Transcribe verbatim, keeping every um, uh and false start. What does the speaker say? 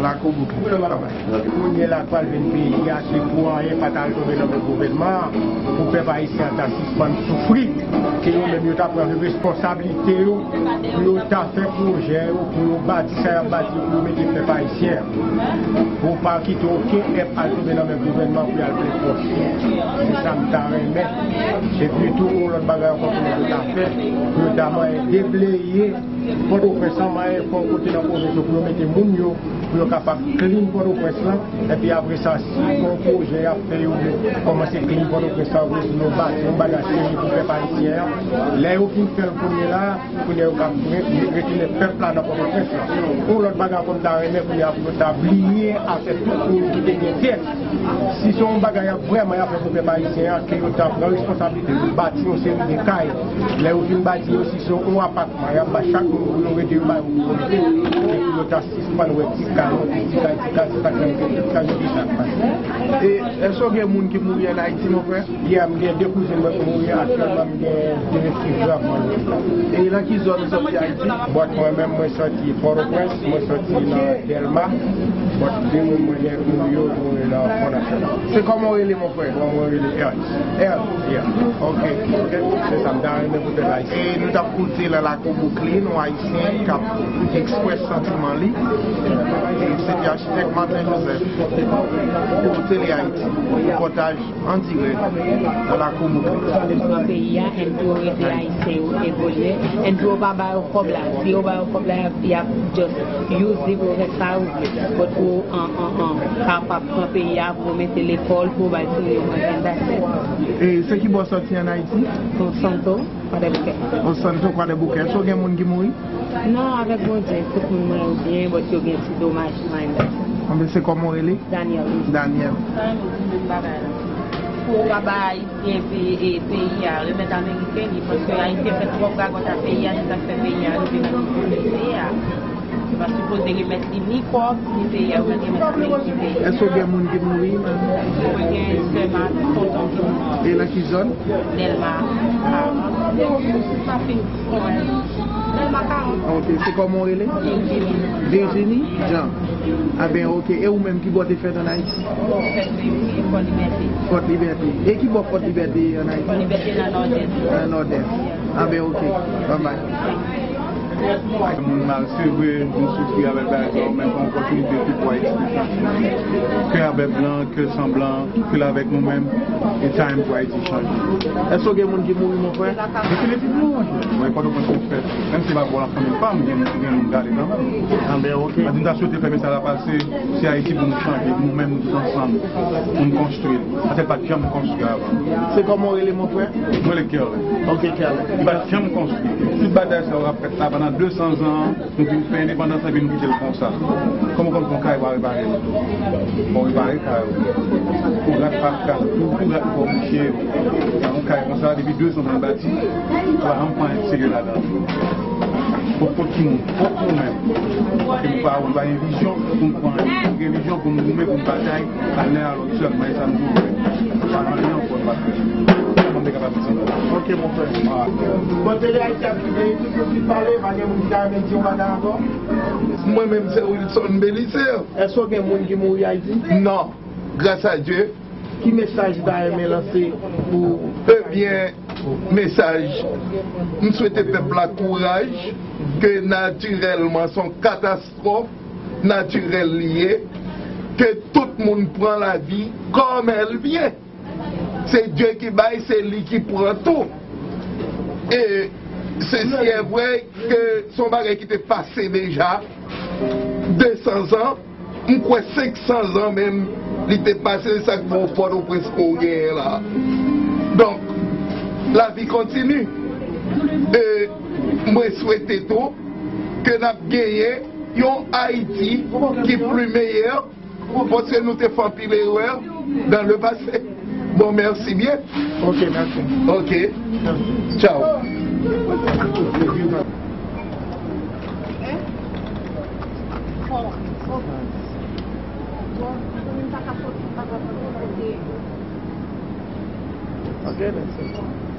Lakou Bouki. Kounye la k pral vin peyi a, si pou anyen pa t al tonbe nan men gouvènman an, pou pèp ayisyen an ta sispann soufri, ke yo menm yo ta pran responsablite yo, pou yo ta fè pwojè yo, pou yo bati sa y ap bati yo, pou yo mete pèp ayisyen an. Pou pa kite okenn pèp al tonbe nan men gouvènman pou y al plen pòch yo. Se sa m ta renmen. Epi tou, yon lòt bagay ankò pou yo ta fè, pou yo ta manyen debleye Pòtoprens lan, manyen fè yon kote nan pwovens yo pou yo mete moun yo, pou yo kapab clean Pòtoprens lan. Epi apre sa, si gon pwojè y ap fè, yo vle kòmanse clean Pòtoprens lan, vle nou bati yon bagay serye pou pèp ayisyen an. Lè yo fin fè l kounye la, kounye a yo ka re-, retounen pèp la nan Pòtoprens lan. Yon lòt bagay ankò m ta renmen kounye a pou yo ta bliye afè tout moun ki te gen tèt. Si se yon bagay y ap vrèman y ap fè pou pèp ayisyen an, ke yo ta pran responsablite, yo bati yon seri de kay. Lè yo fin bati yo, si se yon apatman y ap ba chak moun pou yo rete, yo ba yo pou yo rete, epi yo ta sispann wè ti kay, ti kay, ti kay, se sa k fè nou gen tout kalite sa k pase. E èske w gen moun ki mouri ann Ayiti, mon frè? Yeah, m gen de kouzin mwen ki mouri, aktyèlman m gen de ki gravman. E nan ki zòn ou sòti Ayiti? Bon, mwen menm, mwen sòti Pòtoprens, mwen sòti nan Dèlma. Bon, de moun mwen gen ki mouri yo, mouri nan Fò Nasyonal. Se kòman w rele, mon frè? Bon, mwen rele Ernst. Ernst, yeah. Ok, ok. Se sa m ta renmen pou pèp ayisyen. E nou t ap koute nan lakou Bouklin, yon ayisyen k ap eksprès santiman li. E se te achitèk Martin Joseph pou Tele Ayiti, pou pòtaj an dirèk nan lakou Bouklin. Pran peyi a, and pou rete ayisyen yo evolye, and pou yo pa ba yo kòb la. Si yo ba yo kòb la, y ap, y ap just use li pou yo fè sa yo vle. But pou an, an, an, kapab pran peyi a, pou yo mete lekòl, pou yo bay sou yo manje, and that's it. E se ki bò w sòti ann Ayiti? Santo. Kwadèboukè. O Santo, Kwadèboukè. Èske w gen moun ki mouri? Non, avèk Bondye, tout moun mwen yo byen, but yo gen ti domaj, mind. Anben, se kòman w rele? Daniel. Daniel. Sa renmen di menm bagay la. Pou yo pa bay Ayisyen pe-, e, peyi a, remèt Ameriken li, paske Ayisyen fè twòp gagòt a peyi a, se sa k fè peyi a rive nan nivo li ye a. Yo pa sipoze remèt li ni kòb, ni peyi a, yo mèt remèt Ameriken peyi a. Èske w gen moun ki mouri, menm? Mwen gen sè m ak tonton ki mouri. E nan ki zòn? Dèlma karant. Sa fin konnen. Dèlma karant. Ok, se kòman w rele? Virginie. Virginie Jean. Anben, ok. E ou menm, ki bò w te fèt ann Ayiti? Mwen fèt Fòt Libète. Fòt Libète. E ki bò Fòt Libète ye ann Ayiti? Fòt Libète nan Nòdès. Nan Nòdès. Anben, ok. Bye bye. Moun mal, se vre, nou soufri avèk bagay sa yo, men gon opòtinite tou pou Ayiti te chanje. Kè avèk blan, kè san blan, fè l avèk nou menm, e time pou Ayiti chanje. Èske w gen moun ki mouri, mon frè? Definitivman, wi. Mwen, Pòtoprens mwen fèt, menm si se pa bò nan fanmi pa m, gen moun, gen moun gade kanmenm. Anben, ok. Mwen di m ta swete fè mesaj la pase, se Ayiti pou nou chanje, nou menm, nou tout ansanm, pou nou konstwi l. Paske l pa t janm konstwi avan. Se kòman w rele, mon frè? Mwen rele Kerlin. Ok, Kerlin. Li pa t janm konstwi. Tout bagay sa yo ap fèt la pandan de san zan an, nou vin fè endepandans epi nou kite l konsa. Kòman w konn fè yon kay pa repare l? Bon, repare kay ou. Pou rat pa ka, pou, pou rat pa bouche, yon kay konsa, depi de zan nou bati, pa janm pran serye ladan. Pou, pou ki moun, pou, pou nou menm. Pou nou pa, nou pa gen vizyon, pou nou pran, pou nou gen vizyon, pou nou goumen, pou nou batay, anlè alò. Sèlman, e sa m di w, pa gen anyen ankò n pa fè. Sa m te kapab di. Ok, mon frè. Bon, Tele Ayiti ap kite tout moun ki pale, pa gen moun ki ta renmen di yon bagay ankò? Mwen menm, se Wilson Belizaire. Èske w gen moun ki mouri Ayiti? Non, gras a Dye. Ki mesaj ou ta renmen lanse pou... Ebyen, mesaj, m swete pèp la kouraj, ke natirèlman, se yon katastwòf natirèl li ye, ke tout moun pran lavi comme elle vient. Se Dye ki bay, se li ki pran tou. E se, se vrè ke se yon bagay ki te pase deja de san zan, m kwè senk san zan menm, li te pase, se sa k fè w Pòtoprens ke w genyen la. Donk, lavi kontini. E mwen swete tou ke n ap genyen yon Ayiti ki pli meyè, paske nou te fè anpil erè dans le passé. Bon, mèsi byen. Ok, mèsi. Ok. Tchao. Ok, mèsi.